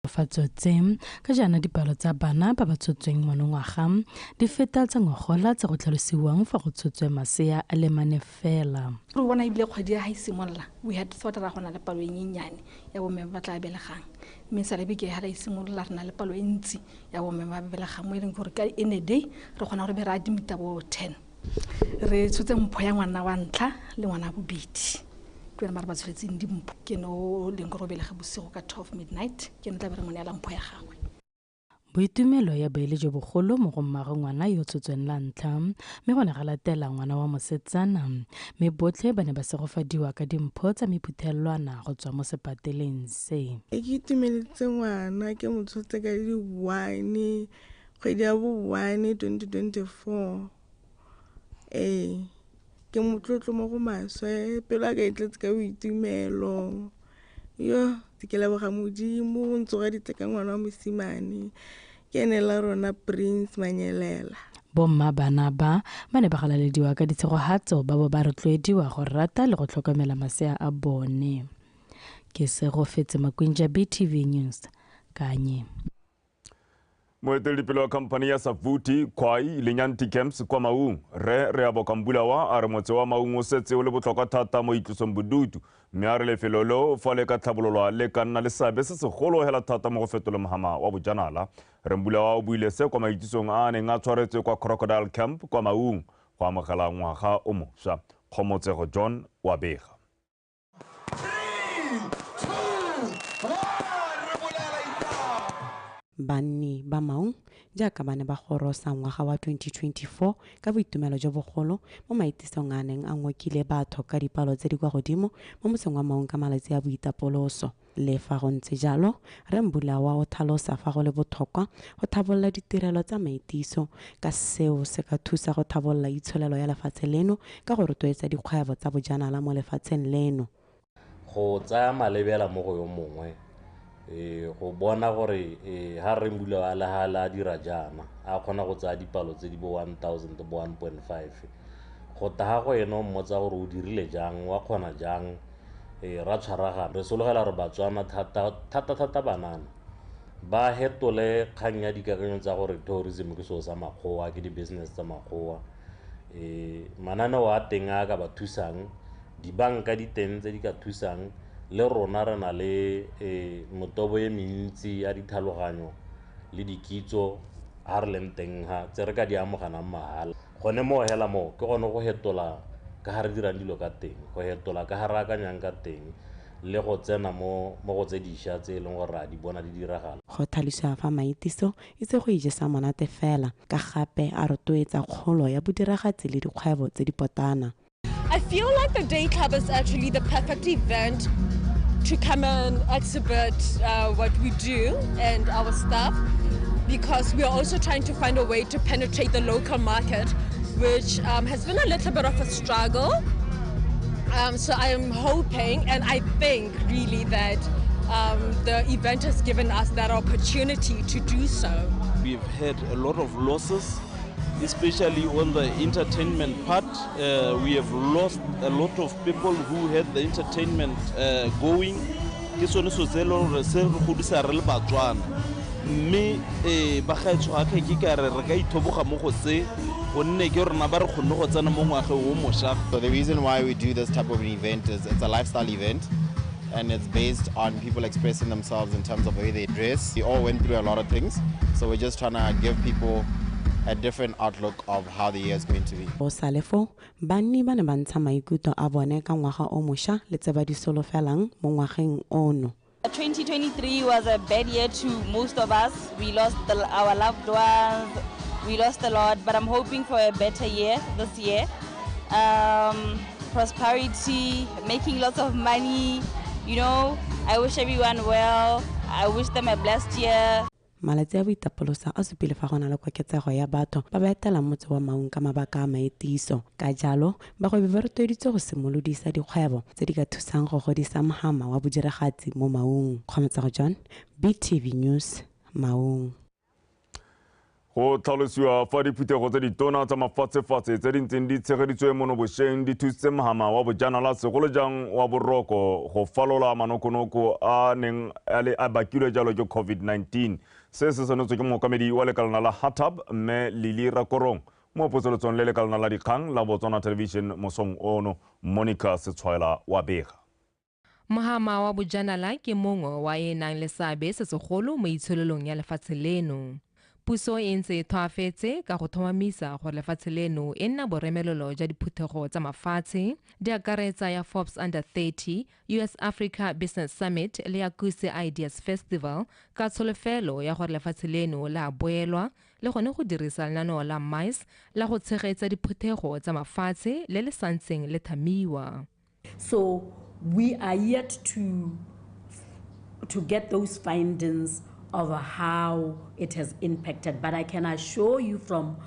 Fatso tse ka jaana dipalo tsa bana ba ba tshotsweng monongwaga di feta tsa ngogola tse go tlhalosiwang fa go tshotswe masea a le mane fela. Re bona ebile kgwedi ya ga e simolola, we had thought ra go na le palo e nyenyane ya bomme ba ba tla belegang, mme sa le beke ga re e simolola re na le palo e ntsi ya bomme ba ba belegang, mo e leng gore ka in a day re kgona gore be re admita bo 10. Re tshotse mpho ya ngwana wa ntlha le ngwana wa bobedi, ke bone ba re ba tsholetseng dimpho. Ke ne o leng gore o belege bosigo ka 12 midnight, ke ne tla be re mo neela mpho ya gagwe. Boitumelo ya bo e le jo bogolo mo go mmaagwe ngwana yo o tshotsweng la ntlha, mme go ne ga latela ngwana wa mosetsana, mme botlhe ba ne ba segofadiwa ka dimpho tsa mephuthelwana go tswa mo sepateleng se. Ke itumeletse ngwana ke mo tshotse ka di-1, kgwedi ya bo 1 2024. Ee, ke motlotlo mo go maswe, pelo ya ka e tletse ka boitumelo. Yo, ke leboga Modimo o ntsogaditse ka ngwana wa mosimane, ke ene la rona Prince Manyelela. Bomma bana ba ba ne ba galalediwa ka ditshegohatso ba bo ba rotloediwa go rata le go tlhokomela masea a bone. Ke Segofetse Makwinja, BTV News, Kanye. Moeteledipele wa khamphani ya Savuti, Khwai le Nyanti Camps kwa Maung, Rre Reabo Kambulawa a re motse wa Maung o setse o le botlhokwa thata mo itlosong bodutu, mme a re lefelo leo fa le ka tlhabololwa le ka nna le seabe se segolo hela thata mo go fetoleng mohama wa bojanala. Rre Mbulawa o buile se kwa maitisong a a neng a tshwaretswe kwa Crocodile Camp kwa Maung go amogela ngwaga o moswa. Kgomotsego John wa bega. Banni ba Maun jaaka ba ne ba gorosa ngwaga wa 2024 ka boitumelo jo bogolo mo maitisong a neng a ngokile batho ka dipalo tse di kwa godimo mo motseng wa Maun ka malatsi a boitapoloso. Le fa go ntse jalo, Rre Mbulawa o tlhalosa fa go le botlhokwa go tlhabolola ditirelo tsa maitiso ka seo se ka thusa go tlhabolola itsholelo ya lefatshe leno ka go rotloetsa dikgwebo tsa bojanala mo lefatsheng leno. Go tsaya malebela mo go yo mongwe, go bona gore ha Rre Mbulawa a le ha le a dira jaana, a kgona go tsaya dipalo tse di bo 1000 bo 1.5, go taga go ene o mmotsa gore o dirile jang, wa kgona jang, ra tshwaragana. Re sologela gore Batswana thata thata thata banana ba hetole kgang ya dikakanyo tsa gore tourism ke selo sa makgowa, ke di-business tsa makgowa. Mananeo a teng a ka ba thusang, dibanka di teng tse di ka thusang, le rona re na le motobo e mentsi ya ditlhaloganyo le dikitso ha re leng teng ha tse re ka di amogelang mahala. Gone moo hela moo ke gone go hetola ka ga re dirang dilo ka teng, go hetola ka ga re akanyang ka teng, le go tsena mo go tse dišwa tse e leng gore ra di bona di diragala. Go tlhalosiwa fa maitiso e se go ijesa monate fela, ka gape a rotloetsa kgolo ya bodiragatsi le dikgwebo tse di potana. I feel like the Day Club is actually the perfect event to come and exhibit what we do and our stuff, because we are also trying to find a way to penetrate the local market, which has been a little bit of a struggle. So I am hoping, and I think really that the event has given us that opportunity to do so. We've had a lot of losses, especially on the entertainment part. We have lost a lot of people who had the entertainment going. Ke sone so se e leng gore se re godisa re le Batswana, mme bagaetsho ga ke ka re re ka ithoboga mo go se, gonne ke rona ba re kgonne go tsena mo ngwageng o mošwa. So the reason why we do this type of an event is it's a lifestyle event, and it's based on people expressing themselves in terms of the way they dress. We all went through a lot of things, so we're just trying to give people a different outlook of how the year is going to be. Go sale foo, banni ba ne ba ntsha maikutlo a bone ka ngwaga o mošwa le tse ba di solofelang mo ngwageng ono. 2023 was a bad year to most of us. We lost our loved ones, we lost a lot, but I'm hoping for a better year this year. Prosperity, making lots of money, I wish everyone well. I wish them a blessed year. Malatsi a boitapoloso a supile fa go na le koketsego ya batho ba ba etelang motse wa Maun ka mabaka a maitiso. Ka jalo, bagwebi ba rotloeditswe go simolodisa dikgwebo tse di ka thusang go godisa mohama wa bodiragatsi mo Maung. Kgomotsego John, BTV News, Maung. Go tlhalosiwa fa diphuthego tse ditona tsa mafatshefatshe tse di ntseng di tshegeditswe mono bošweng di thusitse mohama wa bojanala segolo jang wa boroko go falola manokonoko a neng a bakilwe jalo ke COVID-19. Se se senotswe ke mookamedi wa lekalana la HATAB mme Lily Rakorong mo potsolotsong le lekalana la dikgang la Botswana Television mosong ono. Monica Setshwaela wa bega. Mohama wa bojanala ke mongwe wa e nang le seabe se segolo mo itsholelong ya lefatshe leno. Puso e ntse e tlhoafetse ka go tlhomamisa gore lefatshe leno e nna boremelelo jwa diphuthego tsa mafatshe di akaretsa ya Forbes Under 30, US Africa Business Summit le ya Kuse Ideas Festival ka tsholofelo ya gore lefatshe leno la boelwa le gone go dirisa lenaneo la MICE la go tshegetsa diphuthego tsa mafatshe le le santseng le thamiwa. So we are yet to get those findings of how it has impacted. But I can assure you from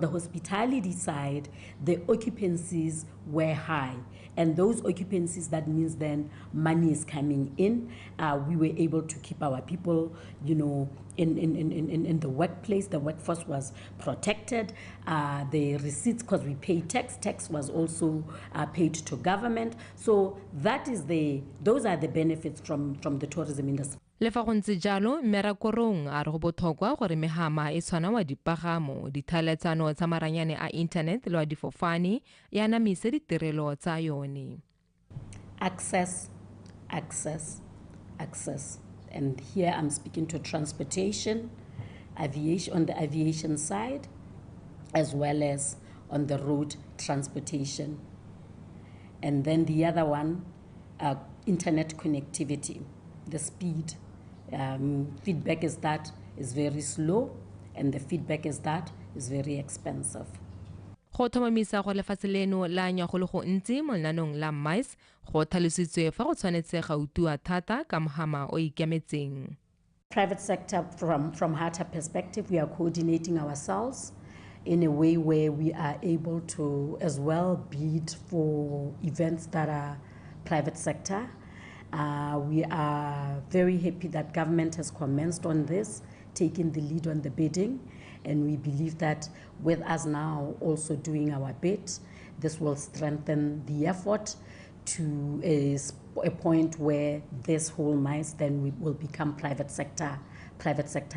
the hospitality side, the occupancies were high. And those occupancies, that means then money is coming in. We were able to keep our people in the workplace. The workforce was protected. The receipts, because we pay tax, tax was also paid to government. So those are the benefits from the tourism industry. Le fa go ntse jalo, mme Rakorong a re go botlhokwa gore mehama e tshwana wa dipagamo, dithaletsano tsa maranyane a internet le wa difofane e anamise ditirelo tsa yone. Access, access, access. And here I'm speaking to transportation, aviation, on the aviation side, as well as on the road transportation. And then the other one, internet connectivity, the speed. Feedback is that is very slow, and the feedback is that is very expensive. Go tlhomamisa gore lefatshe leno la anya go le gontsi mo lenaneong la MICE go tlhalositswe fa go tshwanetse ga utiwa thata ka mohama o ikemetseng. Private sector, from HATAB perspective, we are coordinating ourselves in a way where we are able to as well bid for events that are private sector. We are very happy that government has commenced on this, taking the lead on the bidding, and we believe that with us now also doing our bit, this will strengthen the effort to a point where this whole MICE then will become private sector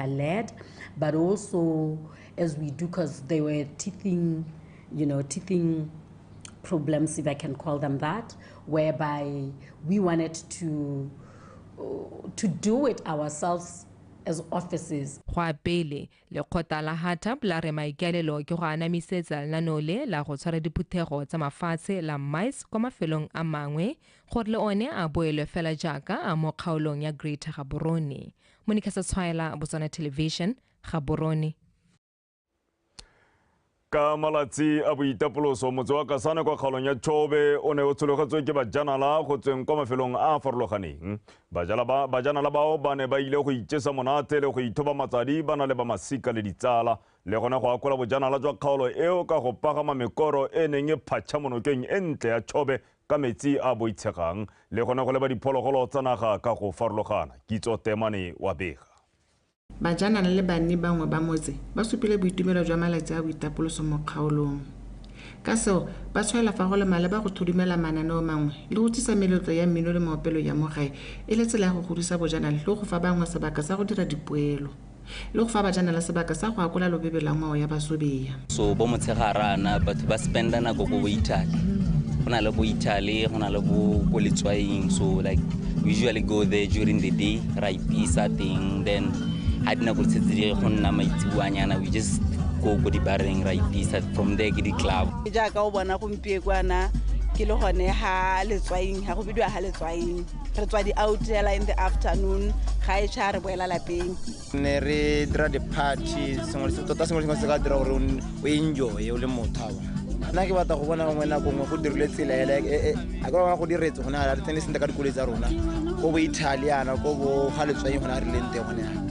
led, but also as we do, because they were teething problems, if I can call them that, whereby we wanted to do it ourselves as offices. Go a pele, lekgotla la HATAB la re maikaelelo ke go anamisetsa lenaneo le la go tshwara diphuthego tsa mafatshe la MICE kwa mafelong a mangwe gore le one a boelwe fela jaaka a mo kgaolong ya Greater Gaborone. Monica Setshwaela, Botswana Television, Gaborone. Ka malatsi a boitapoloso, motse wa Kasane kwa kgaolong ya Chobe o ne o tshologetswe ke bajanala go tsweng kwa mafelong a a farologaneng. Bajanala bao ba ne ba ile go ijesa monate le go ithoba matsadi ba na le ba masika le ditsala le gone go akola bojanala jwa kgaolo eo ka go pagama mekoro e neng e phatšha mo nokeng e ntle ya Chobe ka metsi a boitshegang le gone go leba diphologolo tsa naga ka go farologana. Kitso Temane wa bega. Bajanala le banni bangwe ba motse ba supile boitumelo jwa malatsi a boitapoloso mo kgaolong. Ka seo ba tshwaela fa go le maleba go thodumela mananeo mangwe le go tsisa meletlo ya mmino le meopelo ya mo gae e le tsela ya go godisa bojanala le go fa bangwe sebaka sa go dira dipoelo le go fa bajanala sebaka sa go akola lobebe la ngwao ya Basobea. So bo motshegarana batho ba spenda nako ko bo Italy, go na le bo Italy, go na le bo ko Letswaing. So like we usually go there during the day, ra ipisa teng, then ha dinako di setse di go nna maitseboanyana, we just go ko dibareng, ra ipisa from there, ke di-club. Jaaka o bona gompiekwana ke le gone ha Letswaing, ga go bidiwa ha Letswaing. Re tswa di-out hela in the afternoon, ga e tšha re boela lapeng. Ne re dira di-party, sengwe tota sengwe le sengwe se ka dira gore o enjoye o le motho a. Nna ke batla go bona gongwe nako nngwe go dirile tsela ele a ke bona go diretse gone ga re tsene sentle ka dikoloi tsa rona ko bo Italiana ko bo ga Letswaing gone a re leng teng gone yana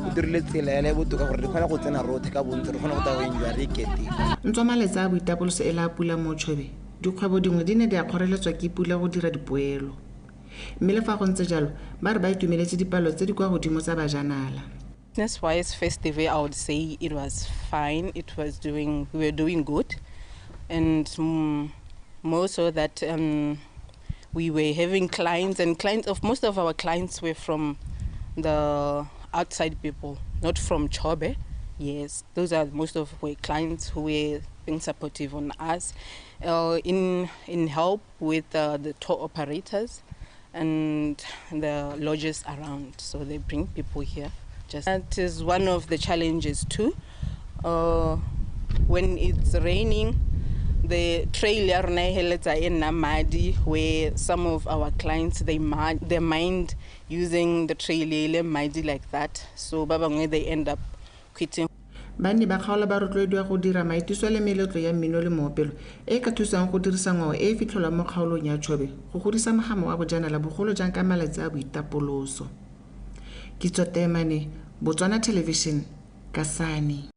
go dirile tsela ele e botoka gore re kgone go tsena rotlhe ka bontsi, re kgone go tla go enjoya re iketile. Ntswa malatsi a boitapoloso e le a pula mo Chobe, dikgwebo dingwe di ne di a kgoreletswa ke pula go dira dipoelo, mme le fa go ntse jalo ba re ba itumeletse dipalo tse di kwa godimo tsa bajanala. Business-wise, festive, I would say it was fine. We were doing good, and more so that we were having clients, and clients of most of our clients were from the outside people, not from Chobe. Yes, those are most of our clients who were being supportive on us, in help with the tour operators and the lodges around. So they bring people here. Just that is one of the challenges too. When it's raining, the trail ya rona e heletsa e nna madi, where some of our clients they mind using the trail e le madi like that. So ba bangwe they end up quitting. Banni ba kgaolo ba rotloediwa go dira maitiso le meletlo ya mmino le moopelo e ka thusang go dirisa ngwao e e fitlhelwang mo kgaolong ya Chobe go godisa mogamo wa bojanala bogolo jang ka malatsi a boitapoloso. Kitso Temane, Botswana Television, Kasane.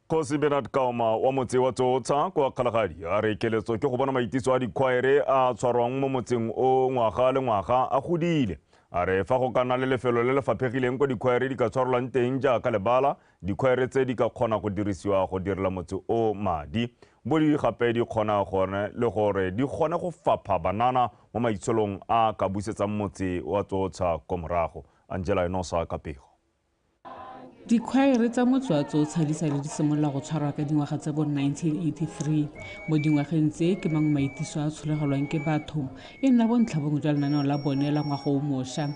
Kgosi Bernard Kaoma wa motse wa Tsotsa kwa Kgalagadi a re keletso ke go bona maitiso a dikhwaere a tshwarwang mo motseng o ngwaga le ngwaga a godile. A re fa go ka nna le lefelo le le faphegileng kwa dikhwaere di ka tshwarelwang teng jaaka lebala, dikhwaere tse di ka kgona go dirisiwa go direla motse o madi. Bo di gape di kgona gone le gore di kgone go fapha banana mo maitsholong a ka busetsang motse wa Tsotsa kwa morago. Angela Enosa ka pego. Dikhwaere tsa motse wa Tsotsa di sale di simolola go tshwarwa ka dingwaga tsa bo 1983. Mo dingwageng tse ke mangwe maitiso a tshologelwang ke batho e nna bontlhabongwe jwa lenaneo la bone la ngwaga o mošwa.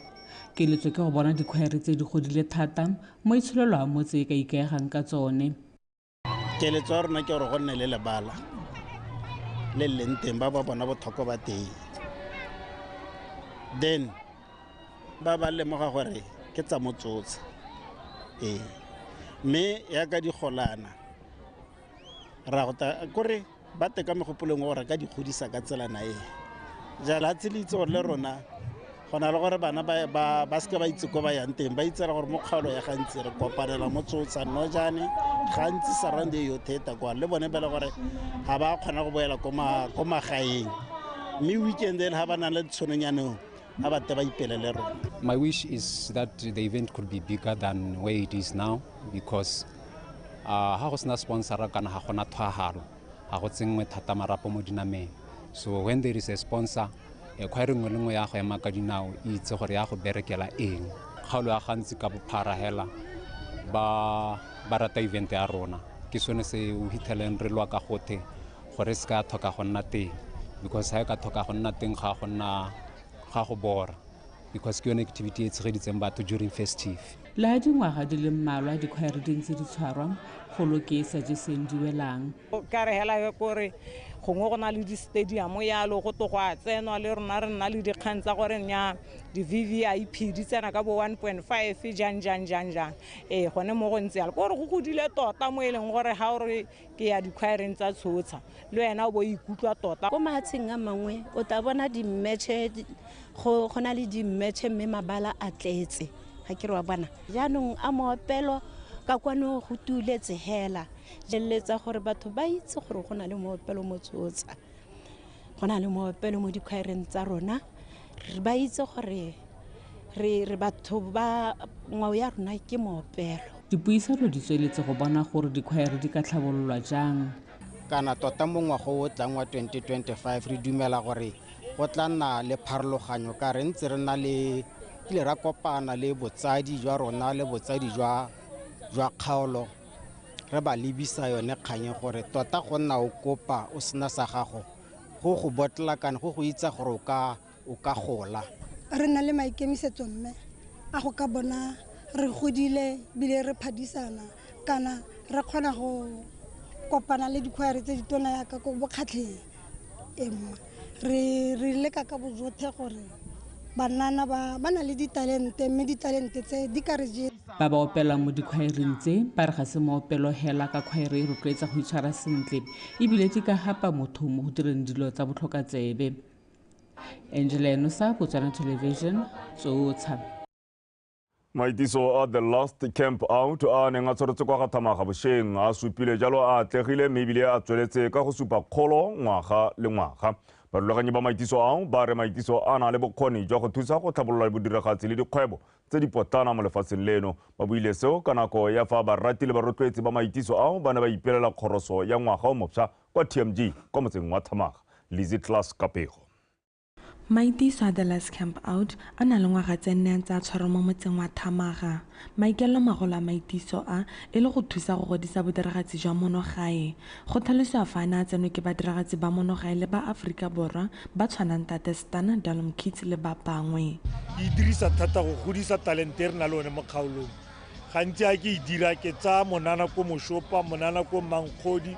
Keletso ke go bona dikhwaere tse di godile thata mo itsholelo a motse e ka ikaegang ka tsone. Keletso ya rona ke gore go nne le lebala le le leng teng, ba ba bona botlhokwa ba teng. Then ba ba lemoga gore ke tsa motsotsa. Mme yaka di golana ra go ta kore ba teka megopolong gore ka di godisa ka tselana e. Jala tse le itse gore le rona go na le gore bana ba seke ba itse ko ba yang teng, ba itsela gore mo kgaolo ya gantsi re kopanela mo Tsotsa Nojane gantsi surround e yothe eta kwa le bone ba le gore ga ba kgona go boela ko magaeng, mme weekend ele ga ba nang le ditshononyaneng. My wish is that the event could be bigger than where it is now, because ha go sena sponsor kana ha gona thwahalo, ha go tsenngwe thata marapo mo dinameng. So when there is a sponsor, khwaere nngwe le nngwe ya go ema ka dinao e itse gore ya go berekela eng. Kgaolo ya gantsi ka bophara hela ba rata event ya rona. Ke sone se o hitlheleng re lwa ka gothe gore se ka tlhoka go nna teng, because ha e ka tlhoka go nna teng ga go nna ga go bora, because ke yone activity e tshegeditseng batho during festive. Le ha dingwaga di le mmalwa dikhwaere di ntse di tshwarwa, kgolo ke e sa jeseng di welang. Ka re hela kore gongwe go na le di-stadium yalo go to go a tsenwa le rona re nna le dikgang tsa gore nya di-VVIP di tsena ka bo 1.5 jang jang jang jang. Gone mo go ntse yalo kore go godile tota mo e leng gore ga o re ke ya dikhwaereng tsa Tsotsa le wena o bo ikutlwa tota. Ko mahatsheng a mangwe o tla bona di-match, go na le di-match mme mabala a tletse, ga ke re wa bona. Jaanong a moopelo ka kwano go tuletse hela, leletsa gore batho ba itse gore go na le moopelo mo Tsotsa, go na le moopelo mo dikhwaereng tsa rona, ba itse gore re batho ba ngwao ya rona ke moopelo. Dipuisano di tsweletse go bona gore dikhwaere di ka tlhabololwa jang. Kana tota mo ngwago o tlang wa 2025 re dumela gore go tla nna le pharologanyo ka re ntse re na le kile ra kopana le botsadi jwa rona le botsadi jwa kgaolo, re ba lebisa yone kgang gore tota go nna o kopa o sena sa gago go go botla kana go go itsa gore o ka gola. Re na le maikemisetso mme a go ka bona re godile bile re phadisana kana re kgona go kopana le dikhwaere tse ditona yaka ko bokgatlheng emma re leka ka bojothe gore banana ba na le ditalente mme ditalente tse di ka re je. Ba ba opelang mo dikhwaereng tse ba re ga se moopelo hela ka khwaere e rotloetsa go itshwara sentle ebile di ka gapa motho mo go direng dilo tsa botlhokatsebe. Angela Enosa, Botswana Television, Tsotsa. Maitiso a The Last Camp Out a neng a tshwaretswe kwa ga Thamaga bošeng a supile jalo a atlegile mme ebile a tsweletse ka go supa kgolo ngwaga le ngwaga. Barulaganyi ba maitiso ao ba re maitiso a na le bokgoni jwa go thusa go tlhabolola bodiragatsi le dikgwebo tse di potlana mo lefatsheng leno. Ba buile seo ka nako ya fa barati le barotloetsi ba maitiso ao ba ne ba ipelela kgoroso ya ngwaga o mopša kwa TMG kwa motseng wa Thamaga. Lizzy Class ka pego. Maitiso a The Last Camp Out a na le ngwaga tse nne a ntse a tshwarwa mo motseng wa Thamaga. Maikaelelo magolo a maitiso a e le go thusa go godisa bodiragatsi jwa mono gae. Go tlhalosiwa fa a ne a tsenwe ke badiragatsi ba mono gae le ba Aforika Borwa ba tshwanang Tate Stunna, Dalom Kids le ba bangwe. Ke e dirisa thata go godisa talente e re na le one mo kgaolong. Gantsi a ke e dira ke tsaya monana ko Moshopa, monana ko Mankgodi,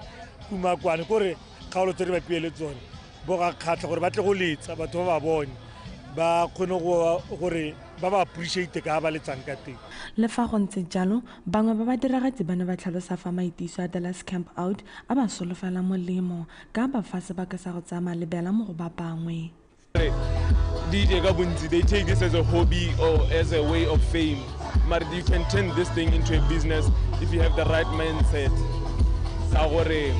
Kumakwane, kore kgaolo tse re bapile le tsone. Bo ga kgatlha gore ba tle go letsa batho ba ba bone ba kgone gore ba ba appreciate ka ba letsang ka teng. Le fa go ntse jalo, bangwe ba badiragatsi ba ne ba tlhalosa fa maitiso a The Last Camp Out a ba solofela molemo ka ba fa sebaka sa go tsaya malebela mo go ba bangwe. DJ ka bontsi, they take this as a hobby or as a way of fame. But you can turn this thing into a business if you have the right mindset. Sa gore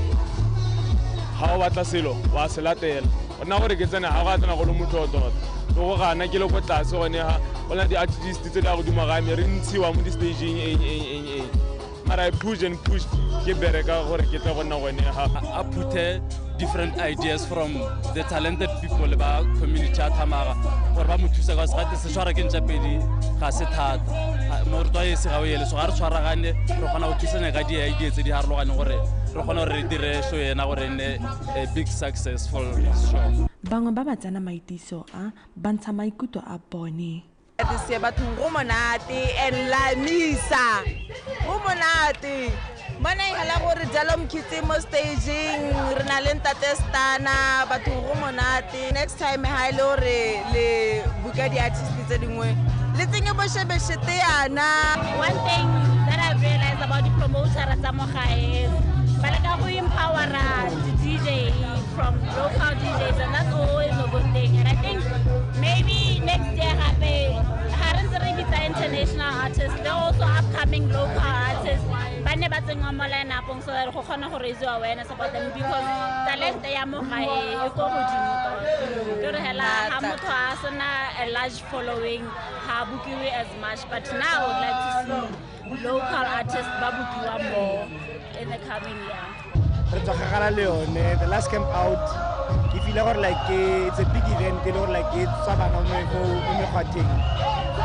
ha o batla selo wa se latela. Nna gore ke tsena ha go tsena go le motho tota. Le go gana ke le ko tlase gone ha go na di-artist tse di a godimo ga me re ntshiwa mo di-stageng eng. Mara I push and push ke bereka gore ke tle go nna gone ha. A phuthe different ideas from the talented people ba community ya Thamaga gore ba mo thusa ka se gate se tshwara ke ntša pedi ga se thata. Morutwa e se ga o ele so ga re tshwaragane re kgona go thusana ka di-idea tse di harologaneng gore re kgone gore re dire show ena gore e nne a big successful show. Bangwe ba ba tsena maitiso a ba ntsha maikutlo a bone. This year bathong go monate and la misa go monate. Bona e hela gore Dalom Kids mo staging re na le Ntate Stunna bathong go monate. Next time ha ile gore le buka di-artist tse dingwe le tsenye bo shebeshete yana. One thing that I've realized about the promoter tsa mo gae is ba leka go empower the DJ from local DJs, and that's always a good thing. And I think maybe next year hape ha re ntse re bitsa international artists, they're also upcoming local artists ba ne ba tsenngwa mo line-up-ong so that go kgone go raise awareness about them, because talent ya mo gae e ko godimo tota. Ke re hela ha motho a sena a large following ha bokiwe as much, but now I would like to see local artists ba bokiwa more in the coming year. Re tswa kgakala le yone The Last Camp Out ke feel gore like it's a big event le gore like e tswa bana mo mekgwatheng.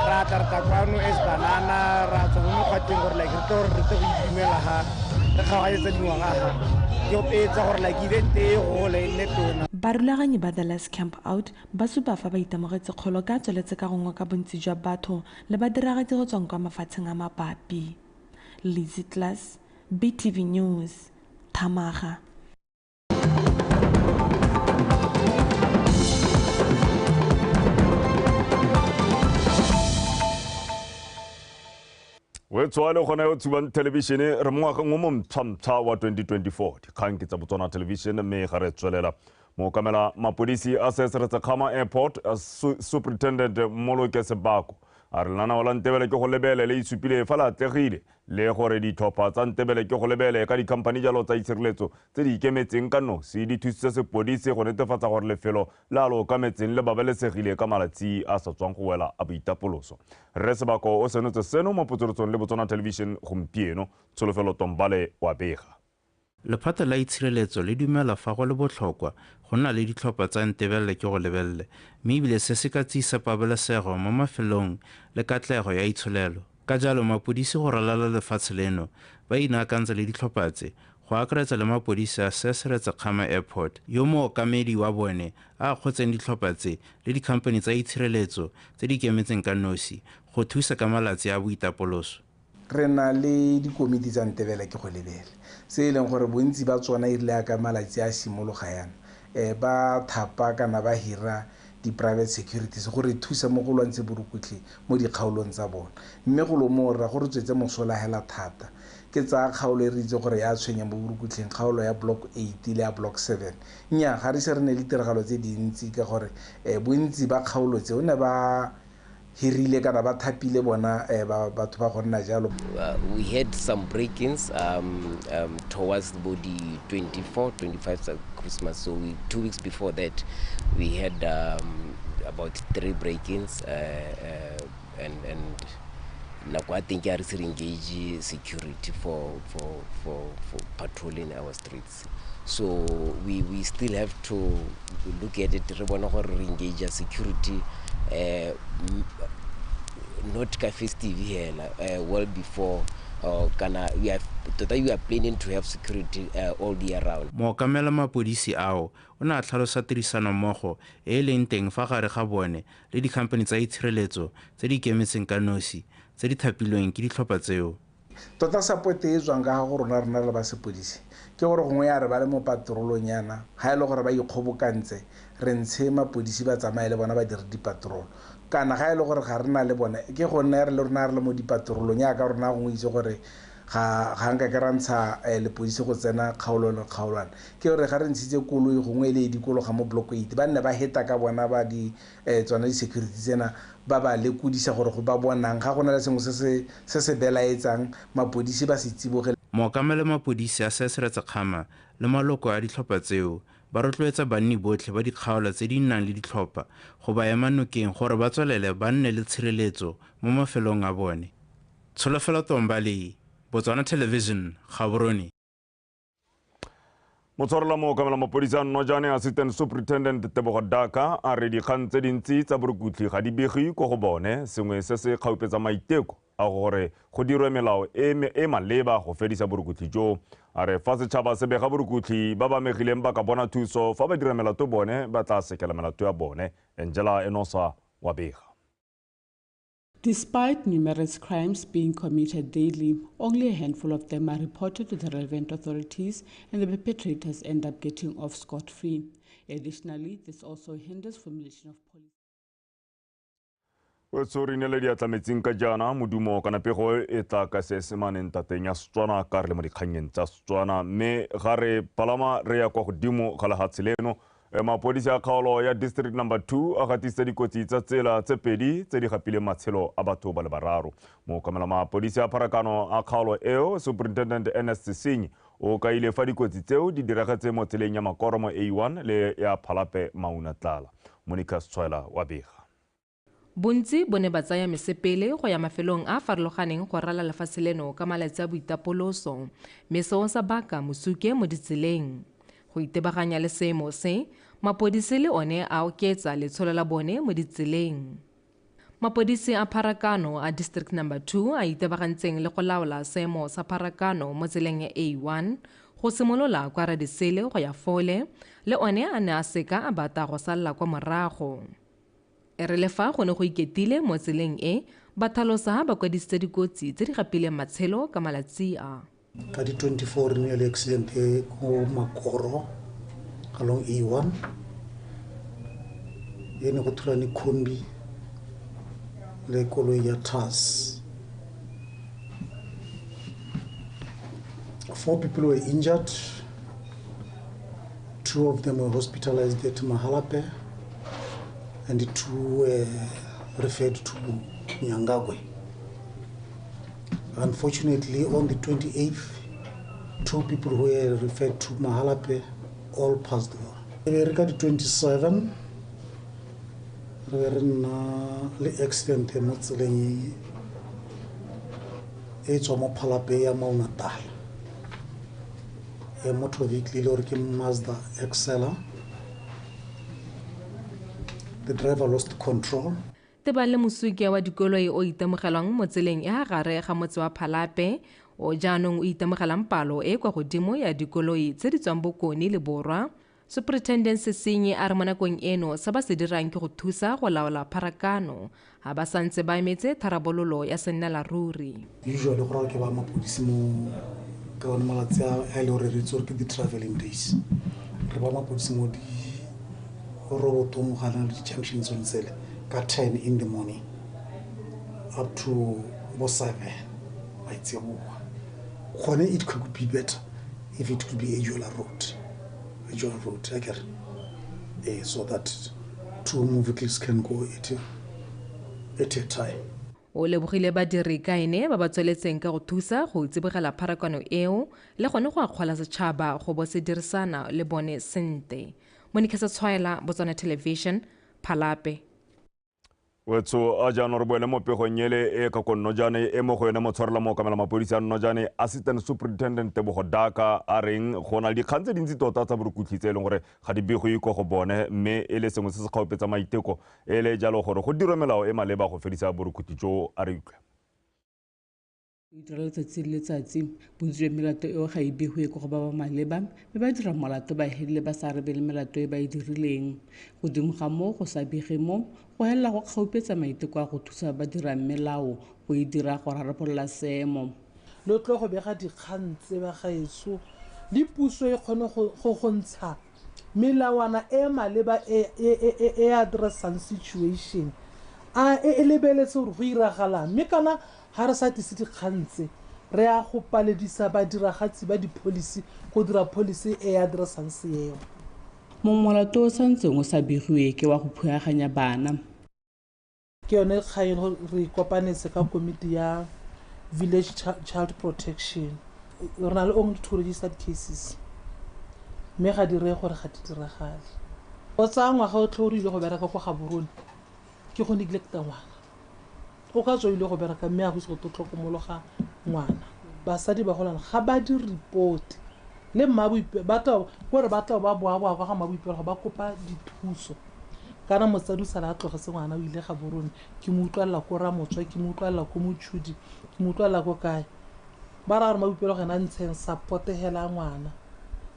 Ra tla re tla kwano as banana ra tswa mo mekgwatheng gore like re tle gore re tle go itumela ha re kgaoganyetsa dingwaga ha ke opetsa gore like event e gole e nne tona. Barulaganyi ba The Last Camp Out ba supa fa ba itemogetse kgolo ka tsweletse ka go ngoka bontsi jwa batho le badiragatsi go tswang kwa mafatsheng a mabapi. Lizzy Class, BTV News, Thamaga. We tswale gona yo tshubang television re mo ngwageng o montšhwa wa 2024. Dikgang ke tsa Botswana Television mme ga re tswelela. Mookamela mapodisi a Seretse Khama Airport Superintendent Mmoloke Sebako a re lenaneo la Ntebele ke go lebele le itshupile fa le atlegile le gore ditlhopha tsa Ntebele ke go lebele ka dikhamphani jalo tsa itshireletso tse di ikemetseng ka nosi di thusitse sepodisi go netefatsa gore lefelo le a le okametseng le babalesegile ka malatsi a sa tswang go wela a boitapoloso. Rre Sebako o senotse seno mo potsolotsong le Botswana Television gompieno. Tsholofelo Tombale wa bega. Lephata la itshireletso le dumela fa go le botlhokwa go nna le ditlhopha tsa Ntebele ke go lebelele mme ebile se se ka tsisa pabalesego mo mafelong le katlego ya itsholelo. Ka jalo mapodisi go ralala lefatshe leno ba inaakantse le ditlhopha tse go akaretsa le mapodisi a Seretse Khama Airport yo mookamedi wa bone a akgotseng ditlhopha tse le dikhamphani tsa itshireletso tse di ikemetseng ka nosi go thusa ka malatsi a boitapoloso. Re na le dikomiti tsa Ntebele ke go lebele se e leng gore bontsi ba tsona e rile ka malatsi a simologa yana ba thapa kana ba hira di-private securities gore thusa mo go lwantshe borukutlhi mo dikgaolong tsa bona. Mme go lo moo ra gore tswetse mosola hela thata ke tsa kgaolo e re itse gore ya tshwenya mo borukutlhing, kgaolo ya block 8 le ya block 7. Nnyaa ga re se re ne le ditiragalo tse dintsi ka gore bontsi ba kgaolo tse o ne ba hirile kana ba thapile bona batho ba go nna jalo. We had some break-ins towards the 24, 25 of Christmas. So 2 weeks before that, we had about 3 break-ins, and I think I engage security for patrolling our streets. So we still have to look at it. We engage security, not festive here, well before. We are planning to have security all year round. Mookamela mapodisi ao o ne a tlhalosa tirisanommogo e e leng teng fa gare ga bone le dikhamphani tsa itshireletso tse di ikemetseng ka nosi tse di thapilweng ke ditlhopha tseo. Tota support e tswang ka ga go rona rena le ba sepodisi ke gore gongwe ya re ba le mo patrolong yana, ga e le gore ba ikgobokantse re ntshe mapodisi ba tsamaye le bona ba dire dipatrolo, kana ga e le gore ga re na le bone ke go nna re le rona re le mo dipatrolong yaka rona gongwe itse gore ga nka ke ra ntsha lepodisi go tsena kgaolo le kgaolwana, ke gore ga re ntshitse koloi gongwe e le e dikologa mo block 8 ba nne ba heta ka bona ba di tsona di-security tsena ba ba lekodisa gore go ba bonang ga go na le sengwe se se belaetsang mapodisi ba se tsiboge. Mookamela mapodisi a Seretse Khama le maloko a ditlhopha tseo ba rotloetsa banni botlhe ba dikgaolo tse di nnang le ditlhopha go ba ema nokeng gore ba tswelele ba nne le tshireletso mo mafelong a bone. Tsholofelo Tombale, Botswana Television, Gaborone. Motshwarela mookamela mapodisi a Nnojane, Assistant Superintendent Tebogo Daka a re dikgang tse dintsi tsa borukutlhi ga di bege ko go bone, sengwe se se kgaupetsa maiteko a gore go dirwe melao e maleba go fedisa borukutlhi jo. A re fa setšhaba se bega borukutlhi ba ba amegileng ba ka bona thuso, fa ba dira melato bone ba tla sekela melato ya bone. Angela Enosa wa bega. Despite numerous crimes being committed daily, only a handful of them are reported to the relevant authorities and the perpetrators end up getting off scot-free. Additionally, this also hinders formulation of policy. O re neele diatla metsing ka jaana modumo kana pego e tla ka seesemaneng tateng ya Setswana ka re le mo dikgannyeng tsa Setswana, mme ga re palama re ya kwa godimo ga lehatshe leno. Mapodisi a kgaolo ya District Number 2 a gatisitse dikotsi tsa tsela tse pedi tse di gapileng matshelo a batho ba le bararo. Mookamela mapodisi a pharakano a kgaolo eo, Superintendent Ernest Sesinyi, o kaile fa dikotsi tseo di diragetse mo tseleng ya Makoromo A1 le ya Phalape Maunatlala. Monica Setshwaela wa bega. Bontsi bo ne ba tsaya mesepele go ya mafelong a a farologaneng go rala lefatshe leno ka malatsi a boitapoloso, mme seo sa baka mosuke mo ditseleng. Go itebaganya le seemo se, mapodisi le one a oketsa letsholo la bone mo ditseleng. Mapodisi a pharakano a District Number 2 a itebagantseng le go laola seemo sa pharakano mo tseleng ya A1 go simolola kwa Radisele go ya Fole, le one a ne a seka a bata go salla kwa morago. E re le fa go ne go iketile mo tseleng e, ba tlhalosa ba kwadisitse dikotsi tse di gapileng matshelo ka malatsi a. Ka di 24 re ne le accident e ko Makoro along A1, e ne go thulane kombi le koloi ya TAS. 4 people were injured, 2 of them were hospitalized at Mahalape and 2 were referred to Nyangagwe. Unfortunately, on the 28th, 2 people who were referred to Mahalape all passed on. Re ka di 27, re re nna le accident mo tseleng e tswa mo Phalape ya Maunatlala. E motor vehicle le gore ke Mazda Excela. The driver lost control. Tebang le mosuke wa dikoloi o itemogelwang mo tseleng e ha gare ga motse wa Phalape, o jaanong o itemogelang palo e kwa godimo ya dikoloi tse di tswang bokone le borwa. Superintendent Sesinyi a re mo nakong eno se ba se dirang ke go thusa go laola pharakano ga ba santse ba emetse tharabololo ya sennela ruri. Usually go raya ke ba mapodisi mo ka one malatsi a e le gore re itse gore ke di-travelling days, re ba mapodisi mo di robotong ga na le di-junction tsone tsele ka 10 in the morning up to bo 7 maitseboa. Gone it could be better if it could be a dual road, akere, so that 2 vehicles can go at at a time. O lebogile badiri ka ene ba ba tsweletseng ka go thusa go tsibogela pharakano eo le gone go akgola setšhaba go bo se dirisana le bone sentle. Monica Setshwaela, Botswana Television, Phalape. Wetso a jaanong re boele mo pegong ele e ka ko Nnojane e mo go yone motshwarela mookamela mapodisi a Nnojane Assistant Superintendent Tebogo Daka a reng go na le dikgang tse dintsi tota tsa borukutlhi tse e leng gore ga di begwe ko go bone mme e le sengwe se se kgaopetsa maiteko e le jalo gore go dirwe melao e maleba go fedisa borukutlhi jo a re utlwe. O dira letsatsi le letsatsi bontsi jwa melato eo ga e begwe ko go ba ba maleba mme ba dira molato ba helele ba sa arabele melato e ba e dirileng. Godimo ga moo go sa bege mo go helela go kgaupetsa maiteko a go thusa ba dirang melao go e dira go rarabolola seemo. Le tlo go bega dikgang tse ba gaetsho le puso e kgone go ntsha melawana e maleba e addressang situation a e lebeletse gore go iragalang mme kana ga re sa tlise dikgang tse re a go paledisa badiragatsi ba di-policy go dira policy e addressang seemo. Mongwe molato o santseng o sa begiwe ke wa go phuaganya bana. Ke yone kgang re kopanetse ka komiti ya village child protection. Re na le only 2 registered cases mme ga di reye gore ga di diragale. O tsaya ngwaga o tlhe o ile go bereka ko Gaborone ke go neglecta ngwana. O ka tswa ile go bereka mme a go se go tlhokomologa ngwana. Basadi ba golana ga ba di report le mmaboipelo gore ba tla ba boa kwa ga mmaboipelo ba kopa dithuso. Kana motsadi o sala a tlogetse ngwana o ile Gaborone ke mo utlwalela ko Ramotswa ke mo utlwalela ko Motshodi ke mo utlwalela ko kae. Ba ra gore mmaboipelo gena ntsheng support hela ngwana,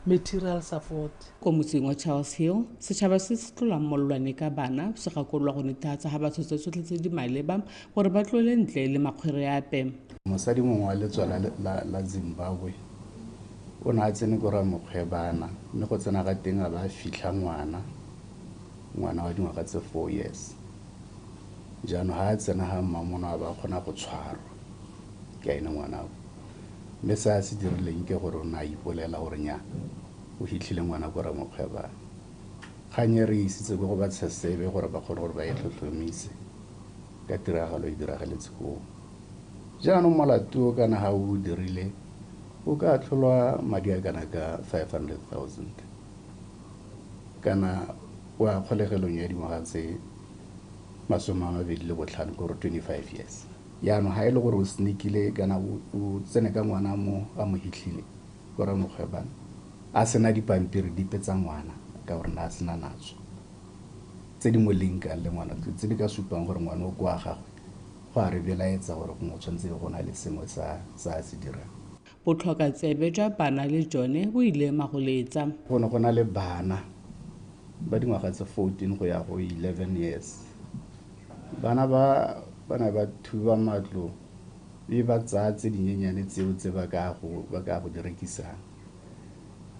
material support. Ko motseng wa Charles Hill, setšhaba se se tlolang mollwane ka bana se gakololwa go netefatsa ga ba tshotse tsotlhe tse di maleba gore ba tlole ntle le makgwere ape. Mosadi mongwe wa letswala la Zimbabwe o ne a tsene ko Ramokgwebana mme go tsena ga teng a ba fitlha ngwana wa dingwaga tse 4 years. Jaanong ga a tsena ga mmamono a ba kgona go tshwarwa ke ene ngwana o. Mme se a se dirileng ke gore o ne a ipolela gore nya o fitlhile ngwana ko Ramokgwebana. Kgang e re isitse ko go ba Tshesebe gore ba kgone gore ba e tlhotlhomise ka tiragalo e diragaletse koo. Jaanong molato o kana ga o dirile o ka atlholwa madi a kana ka 500,000 kana wa kgolegelong ya dingwaga tse 25 kore 25 years. Jaanong ga e le gore o sneakile kana o tsene ka ngwana mo a mo hitlhile ko Ramokgwebana a sena dipampiri dipe tsa ngwana ka gore na a sena natso tse di mo linkang le ngwana tse di ka supang gore ngwana o kwa gagwe go a re belaetsa gore gongwe tshwanetse go na le sengwe sa a se dirang. Botlhokatsebe jwa bana le jone bo ile magoletsa. Go ne go na le bana ba dingwaga tse 14 go ya go 11 years. Bana ba ne ba thuba matlo e ba tsaya tse dinyenyane tseo tse ba ka go di rekisang.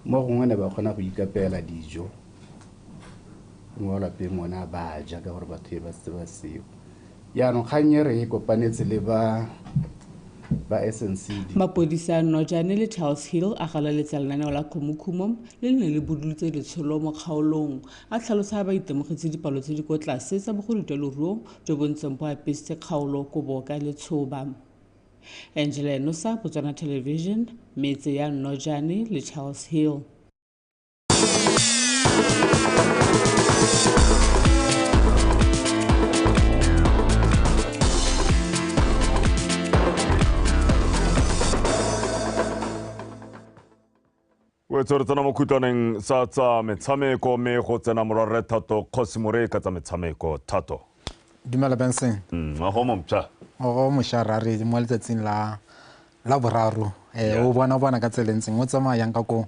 Mo gongwe ne ba kgona go ikapela dijo mo lapeng ona ba ja ka gore batho e ba setse ba seo. Jaanong kgang e re e kopanetse le ba SNCD. Mapodisi a Nnojane le Charles Hill a galaletsa lenaneo la Khomokhumo le le ne le budulutse letsholo mo kgaolong. A tlhalosa ba itemogetse dipalo tse di kwa tlase tsa bogodu jwa leruo jo bo ntseng bo apesitse kgaolo kobo ka letshoba. Angela Enosa, Botswana Television, metse ya Nnojane le Charles Hill. Wetso re tsena mo khutlwaneng sa tsa metshameko mme go tsena morwarre Thato Kgosi More ka tsa metshameko. Thato. Dumela Benson. Ngwaga o montšha. Ngwaga o mošwa ra re mo letsatsing la boraro. O bona ka tsela e ntseng o tsamayang ka koo.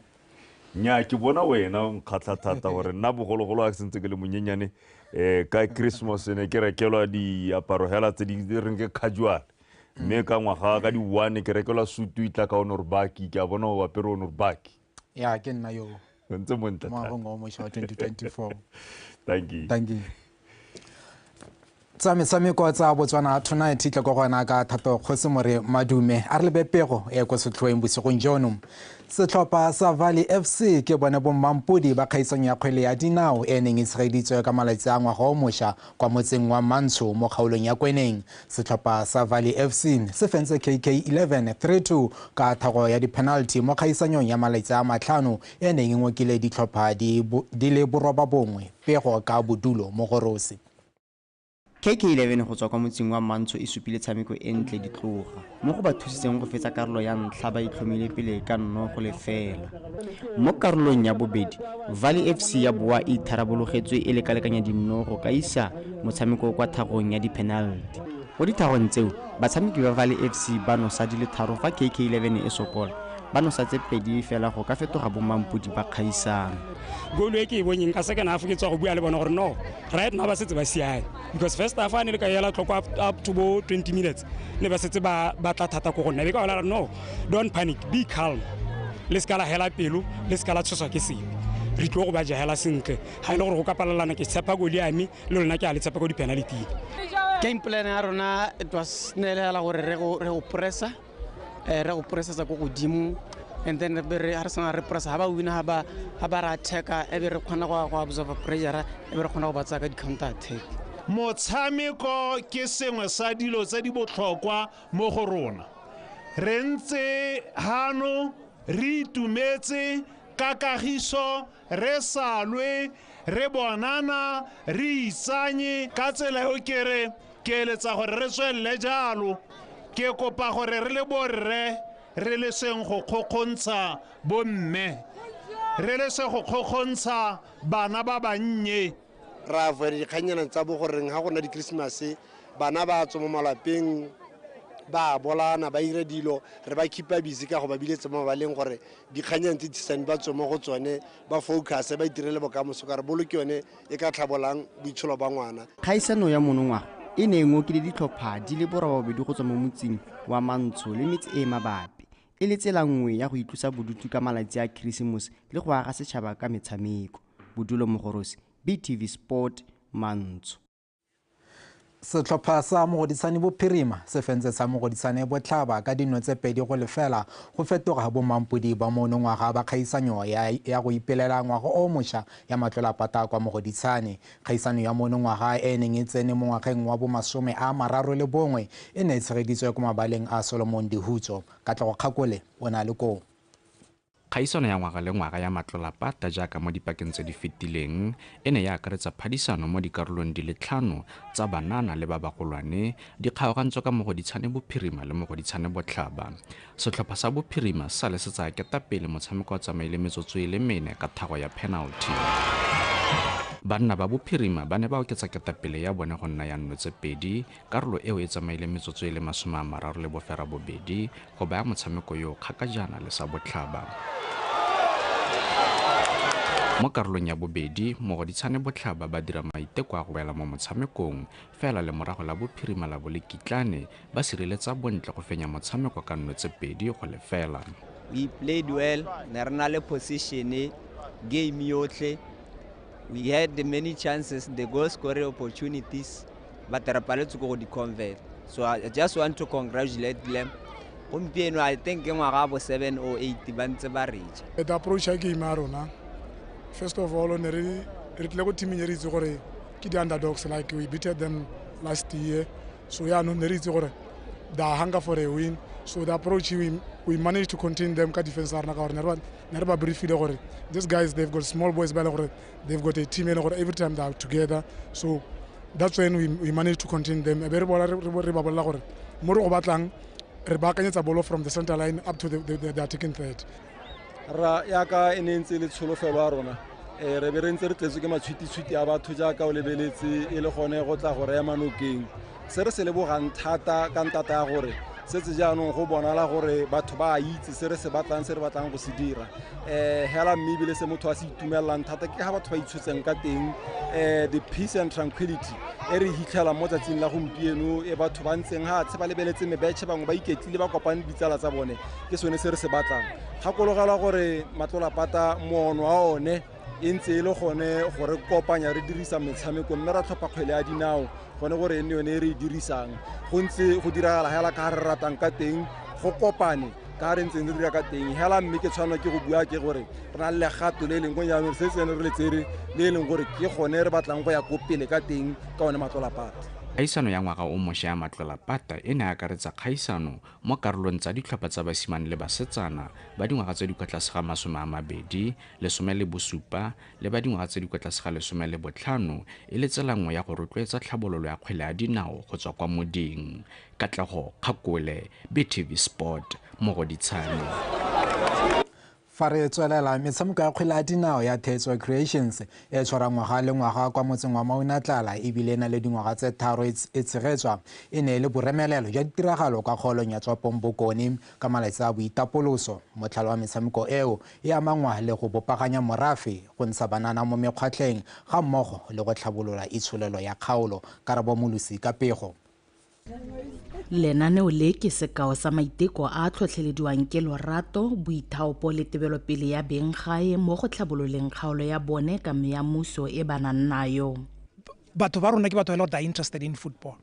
Nnyaa ke bona wena o nkgatlha thata gore nna bogologolo a ke sentse ke le monyenyane ka Christmas ne ke rekelwa diaparo hela tse di reng ke casual. Mme ka ngwaga ka di-1 ke rekelwa sutu e tla ka onorbaki ke a bona o apere onorbaki. Ya ke nna yo. Ntse montle thata. Ngwageng o mošwa wa 2024. Thank you. Thank you. Tsa metshameko tsa Botswana Tonight tla go gona ka Thato Kgosimore Madume a re lebe pego e ko setlhoeng bosigong jono. Setlhopha sa Valley FC ke bone bommampodi ba kgaisanyo ya kgwele ya dinao e neng e tshegeditswe ka malatsi a ngwaga o mošwa kwa motseng wa Mantsho mo kgaolong ya Kweneng. Setlhopha sa Valley FC se fentse KK11 3-2 ka thago ya di-penalty mo kgaisanyong ya malatsi a 5 e neng e ngokile ditlhopha di le 9. Pego ka Bodulo Mogorosi. KK11 go tswa kwa motseng wa Mantsho e supile tshameko e ntle ditloga mo go ba thusitseng go fetsa karolo ya ntlha ba itlhomile pele ka 0-0. Mo karolong ya bobedi, Valley FC ya boa e itharabologetswe e lekalekanya dinno go ka isa motshameko kwa thagong ya di-penalty. Mo dithagong tseo, batshameki ba Valley FC ba nosa di le 3 fa KK11 e sokola, ba nosa tse 2 fela go ka fetoga bomampodi ba kgaisano. Goal e ke e bonyeng ka second half ke tswa go bua le bona gore no, right now ba setse ba siame, because first half a ne le ka ela tlhoko up to bo 20 minutes ne ba setse ba batla thata ko go nna. Be ka bolela no, don't panic, be calm, le ska la hela pelo, le ska la tshoswa ke sepe, re tlo go ba jahela sentle. Ha ile gore go ka palelana ke tshepa goal ya me le lona ke a le tshepa go di-penalty. Game plan ya rona it was ne le hela gore re go pressa, re go pressetsa ko godimo, and then re ha re sena re pressa ha ba wina ha ba ra attack-a, e be re kgona go absorb pressure, e be re kgona go ba tsaya ka di-counter attack. Motshameko ke sengwe sa dilo tse di botlhokwa mo go rona. Re ntse hano re itumetse ka kagiso, re sa lwe, re bonana, re itsanye ka tsela eo ke re ke eletsa gore re tswelele jalo. Ke kopa gore re le borre re le seng go kgokgontsha bomme, re le se go kgokgontsha bana ba bannye. Ra avoid dikganyana tsa bo goreng ha gona di-Christmas bana ba tswa mo malapeng ba bolana ba ire dilo, re ba keep-a busy ka go ba biletse mo mabaleng gore dikganyana tse di ba tswe mo go tsone, ba focus ba itirele bokamoso ka re bolo ke yone e ka tlhabolang boitsholo ba ngwana. Kgaisano ya monongwaga e ne e ngokile ditlhopha di le 8 go tswa mo motseng wa Mantsho le metse e mabapi, e le tsela nngwe ya go itlosa bodutu ka malatsi a Keresemose le go aga setšhaba ka metshameko. Bodulo Mogorosi, BTV Sport, Mantsho. Setlhopha sa Mogoditshane Bophirima se fentse sa Mogoditshane Botlhaba ka dino tse 2-0 go fetoga bomampodi ba monongwaga ba kgaisanyo ya go ipelela ngwaga o mošwa ya matlolapata kwa Mogoditshane. Kgaisano ya monongwaga e neng e tsene mo ngwageng wa bo 31 e ne e tshegeditswe kwa mabaleng a Solomon Dihutso. Katlego Kgakole o na le koo. Kgaisano ya ngwaga le ngwaga ya matlolapata jaaka mo dipakeng tse di fetileng e ne ya akaretsa phadisano mo dikarolong di le 5 tsa banana le ba bagolwane di kgaogantswe ka Mogoditshane Bophirima le Mogoditshane Botlhaba. Setlhopha sa Bophirima sa le se tsaya ketapele motshameko wa tsamaile metsotso e le 4 ka thago ya penalty. Banna ba Bophirima ba ne ba oketsa ketapele ya bone go nna ya 0-2, karolo eo e tsamaile metsotso e le 38 go baya motshameko yo kgakajana le sa Botlhaba. Mo karolong ya bobedi, Mogoditshane Botlhaba ba dira maiteko a go boela mo motshamekong, fela le morago la Bophirima la bo le kitlane ba sireletsa bontle go fenya motshameko ka 0-2. We played well, ne re na le position game yotlhe. We had the many chances, the goal scoring opportunities, but re paletswe ke go di convert. So I just want to congratulate them. Gompieno I think ke ngwaga bo 7 or 8 ba ntse ba re ja. The approach ya game ya rona, first of all, ne re tlile go team e re itse gore ke di underdogs, like we beat them last year. So yeah, no ne re itse gore they are hunger for a win. So the approach we managed to contain them ka defense ya rona ka gore ne re ba briefile gore these guys, they've got small boys ba le gore they've got a team e le gore every time they are together. So that's when we managed to contain them. E be re bona re ba bolela gore mo re go batlang re baakanyetsa bolo from the center line up to the attacking third. Ra yaka e ne ntse le tsholofelo ya rona, re be re ntse re tletswe ke matshwititshwiti a batho jaaka o lebeletse e le gone go tla go re ema nokeng. Se re se lebogang thata ka ntata ya gore setse jaanong go bonala gore batho ba a itse se re se batlang, se re batlang go se dira. Hela mme ebile se motho a se itumellang thata ke ga batho ba itshotseng ka teng, the peace and tranquility e re hitlhelang mo tsatsing la gompieno, e batho ba ntseng ga tshe ba lebeletse mebetšhe, bangwe ba iketlile ba kopane ditsala tsa bone, ke sone se re se batlang. Gakologelwa gore matlolapata moono wa one E ntse e le gone gore kopanya re dirisa metshameko mme ra tlhopha kgwele ya dinao gone gore e nne yone e re e dirisang. Go ntse go diragala hela ka re ratang ka teng, go kopane ka re ntseng re dira ka teng hela, mme ke tshwanela ke go bua ke gore re na le legato le e leng go jaanong se tsene re le tsere le e leng gore ke gone re batlang go ya ko pele ka teng ka one matlolapata. Kgaisano ya ngwaga o mošwa ya matlolapata e ne akaretsa kgaisano mo karolong tsa ditlhopha tsa basimane le basetsana ba dingwaga tse di kwa tlase ga 20, 17 le ba dingwaga tse di kwa tlase ga 15 e le tsela nngwe ya go rotloetsa tlhabololo ya kgwele ya dinao go tswa kwa moding. Katlego Kgakole, BTV Sport, Mogoditshane. Fa re tswelela, metshameko ya kgwele ya dinao ya Thetso Creations e tshwara ngwaga le ngwaga kwa motseng wa Maunatlala ebile e na le dingwaga tse 3 e tshegetswa, e ne e le boremelelo jwa ditiragalo kwa kgaolong ya Tswapong Bokone ka malatsi a boitapoloso. Motlhalo wa metshameko eo e amangwa le go bopaganya morafe, go ntsha banana mo mekgwatlheng ga mmogo le go tlhabolola itsholelo ya kgaolo. Karabo Molosi ka pego. Lenaneo le ke sekao sa maiteko a a tlhotlhelediwang ke lorato, boithaopo le tebelopele ya beng gae mo go tlhabololeng kgaolo ya bone ka meamuso e ba nang nayo. Batho ba rona ke batho ba e leng gore they are interested in football.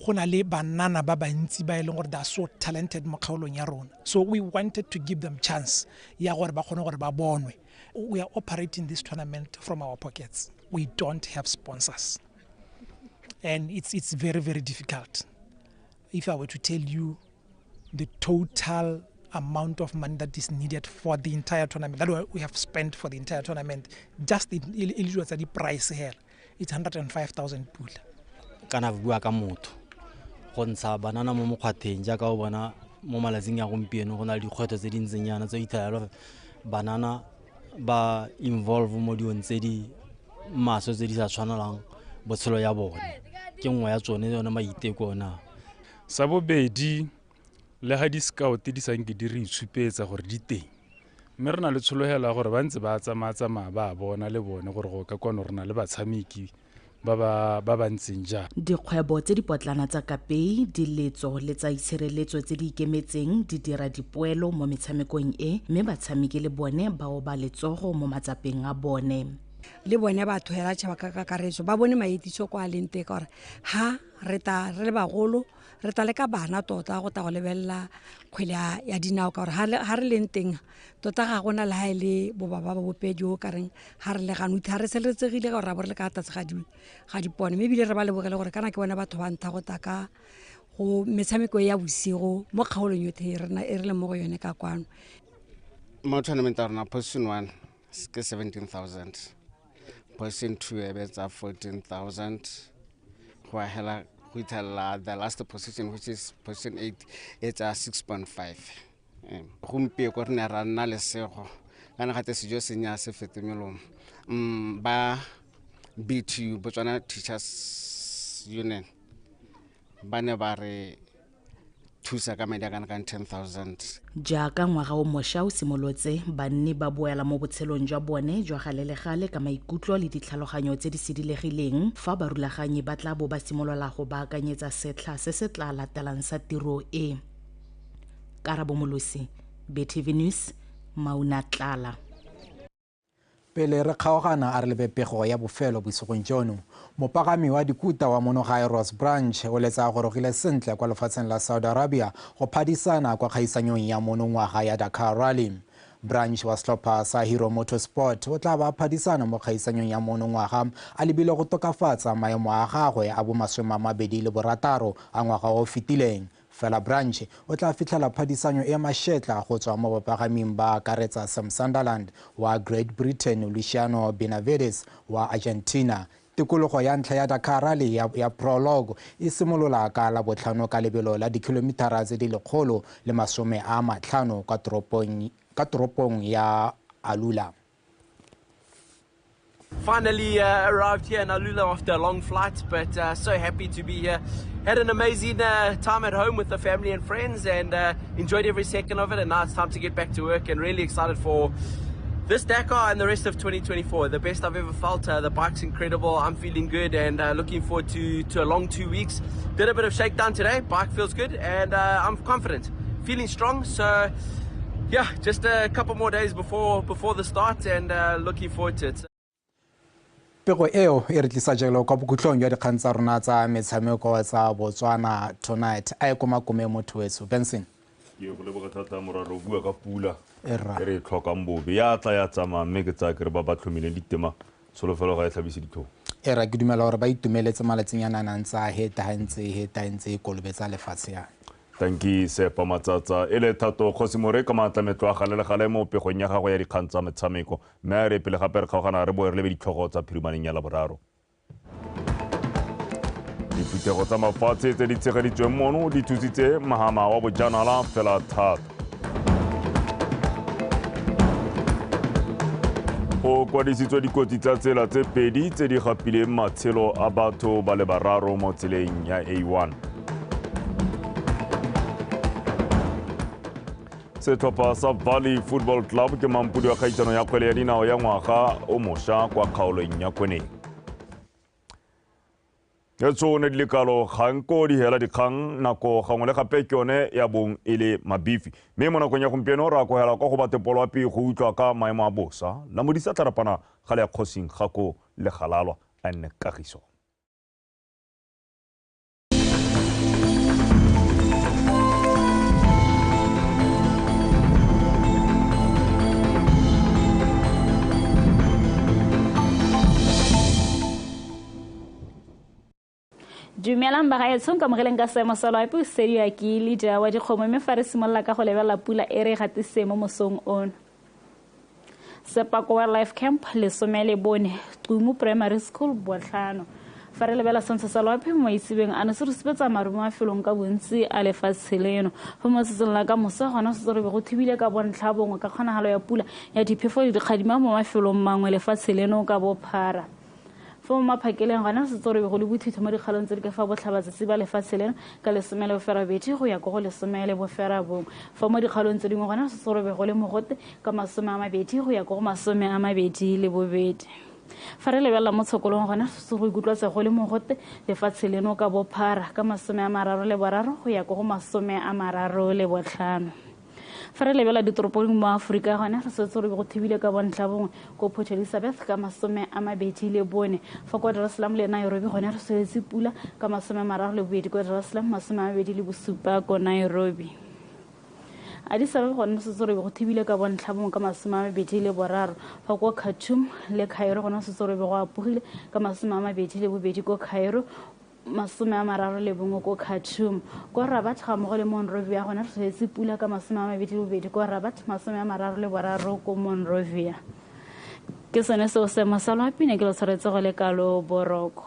Go na le banana ba bantsi ba e leng gore they are so talented mo kgaolong ya rona. So we wanted to give them chance ya gore ba kgone gore ba bonwe. We are operating this tournament from our pockets. We don't have sponsors. And it's very, very difficult. If I were to tell you the total amount of money that is needed for the entire tournament, that we have spent for the entire tournament, just in the price here, it's 105,000 pula. Kana bua ka motho go ntsha banana mo mokgwatheng jaaka o bona mo malatsing a gompieno go na le dikgwetlho tse di ntseng yana tse ithela banana ba involve mo dilong tse di maswe tse di sa tshwanelang botshelo ya bone. Ke nngwe ya tsone yone maiteko ona. Sa bobedi, le ga di-scout di sanke di re itshupetsa gore di teng, mme re na le tshologelo ya gore ba ntse ba tsamaya-tsamaya ba bona le bone gore go ka kwano re na le batshameki ba ba ntseng jang. Dikgwebo tse dipotlana tsa kapei, diletso le tsa itshireletso tse di ikemetseng di dira dipoelo mo metshamekong e, mme batshameki le bone ba oba letsogo mo matsapeng a bone. Le bone batho hela tšhaba ka kakaretso ba bone maitiso kwa leng teng ka gore ha re ta re le bagolo re tla le ka bana tota go tla go lebelela kgwele ya dinao ka gore ha re leng teng tota ga gona le ha e le bobaba ba bopedi o ka reng ha re le gano ha re seletsegile ka gore ra bo re le ka tlase ga dipone, mme ebile re ba lebogele gore kana ke bona batho ba ntha go tla ka go metshameko ya bosigo mo kgaolong yotlhe e re leng mo go yone ka kwano. Mo tournament ya rona position 1 ke 17,000, position 2 e betsa 14,000, go hela go ithella the last position which is position 8 it's a 6.5. Gompieno re ne ra nna lesego kana gate sejo se nya se fete melomo. Ba BTU, Botswana Teachers Union, ba ne ba re thusa ka madi a kana ka 10,000. Jaaka ngwaga o mošwa o simolotse, banni ba boela mo botshelong jwa bone jwa gale le gale ka maikutlo le ditlhaloganyo tse di sedilegileng fa barulaganyi ba tla bo ba simolola go baakanyetsa setlha se se tla latelang sa tiro e. Karabo Molosi, BTV News, Maunatlala. Pele re kgaogana a re lebe pego ya bofelo bosigong jono. Mopagami wa dikuta wa monogae Ross Branch o letsa gorogile sentle kwa lefatsheng la Saudi Arabia go phadisana kwa kgaisanyong ya monongwaga ya Dakar Rally. Branch wa setlhopha sa Hero Motorsport o tla ba phadisana mo kgaisanyong ya monongwaga a lebile go tokafatsa maemo a gagwe a bo 26 a ngwaga o fetileng. Fela Branch o tla fitlhela phadisanyo e mashetla go tswa mo bapagaming ba akaretsa Sam Sunderland wa Great Britain, Luciano Benavides wa Argentina. Tikologo ya ntlha ya Dakar Rally ya prologue e simolola ka Labotlhano ka lebelo la dikilomitara tse di 150 ka toropong ya Alula. Finally arrived here in Alula after a long flight, but so happy to be here. Had an amazing time at home with the family and friends, and enjoyed every second of it. And now it's time to get back to work, and really excited for this Dakar and the rest of 2024. The best I've ever felt. The bike's incredible. I'm feeling good, and looking forward to a long 2 weeks. Did a bit of shakedown today. Bike feels good, and I'm confident, feeling strong. So Yeah, just a couple more days before the start, and looking forward to it. Pego eo e re tlisa jalo kwa bokhutlong jwa dikgang tsa rona tsa metshameko tsa Botswana Tonight. A e komakome motho wetso Benson. Ke go leboga thata moraro, o bua ka pula E rra. e re e tlhokang bobe ya tla ya tsamaya, mme ke tsaya kere ba ba tlhomileng ditema tsholofelo ga e tlhabise ditlhong. E ra, ke dumela gore ba itumeletse malatsinyana a nang tsa heta ha ntse heta ntse e kolobetsa lefatshe yana. Tanki Sepa Matsatsa e le Thato Kgosimore ka maatlametlo a gale le gale mo pegong ya gagwe ya dikgang tsa metshameko. Mme a re pele gape re kgaogana re boe re lebe ditlhogo tsa phirimaneng ya Laboraro. Diphuthego tsa mafatshe tse di tshegeditsweng mono di thusitse mahama wa bojanala fela thata. Go kwadisitswe dikotsi tsa tsela tse 2 tse di gapileng matshelo a batho ba le 3 mo tseleng ya A1. Setlhopha sa Valley Football Club ke mampudi wa kgaisano ya kgwele ya dinao ya ngwaga o mošwa kwa kgaolong ya Kweneng. E tsone di lekalo ganko di hela dikgang nako gangwe le gape ke yone ya bong e le mabifi. Mme mo nakong ya gompieno re akohela kwa go batepolwapi go utlwa ka maemo a bosa la modisa tlarapana ga le ya kgosing gako le galalwa a nne kagiso. Dumelang bagaetsho, nkamogeleng ka seemo sa loapi o sediwa ke Lydia wa dikgomo, mme fa re simolola ka go lebelela pula e re e gatisitseng mo mosong ono. Sepako Wildlife Camp 14, Tumu Primary School 5. Fa re lebela setshwantsho sa loapi mo maitsebeng ano se re supetsa maru mo mafelong ka bontsi a lefatshe leno. Fa mo letsatsing la ka moso gona setse re be go thibile ka bontlha bongwe ka kgonagalo ya pula ya diphefo le dikgadima mo mafelong mangwe lefatshe leno ka bophara. Fa mo maphakeleng gona setse re be go le bothitho mo dikgalong tse di ka fa botlhabatsatsi ba lefatshe leno ka 18 go ya ko go 19. Fa mo dikgalong tse dingwe gona setse re be go le mogote ka 20 go ya ko go 22. Fa re lebelela mo tshokolong gona setse go ikutlwa tse go le mogote lefatshe leno ka bophara ka 33 go ya ko go 35. Fa re lebela ditoropong mo Aforika gona re setse re be go thibile ka bontlha bongwe ko Port Elizabeth ka 24. Fa kwa Dar es Salaam le Nairobi gona re sweletse pula ka 32 kwa Dar es Salaam, 27 ko Nairobi. Addis Ababa gona setse re be go thibile ka bontlha bongwe ka 23. Fa kwa Khartoum le Cairo gona setse re be go apogile ka 22 ko Cairo, 31 ko Khartoum. Ko Rabat ga mmogo le Monrovia gona re tshwanetse pula ka 22 ko Rabat, 33 ko Monrovia. Ke sone seo seemo sa loapi ne ke lo tshwaretse go le kalo boroko.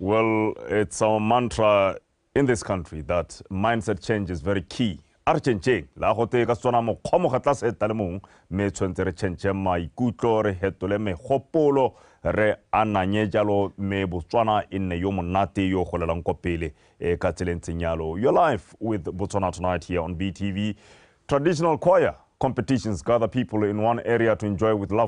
Well, it's our mantra in this country that mindset change is very key. A re tšhentšheng la go te ka Setswana mokgwa mo ga tlase eta le mongwe, mme tshwanetse re tšhentšhe maikutlo, re hetole megopolo, re ananye jalo, mme Botswana e nne yo monate yo golelang kwa pele ka tsela e ntseng jalo. Your life with Botswana Tonight here on BTV. Traditional choir competitions gather people in one area to enjoy with loved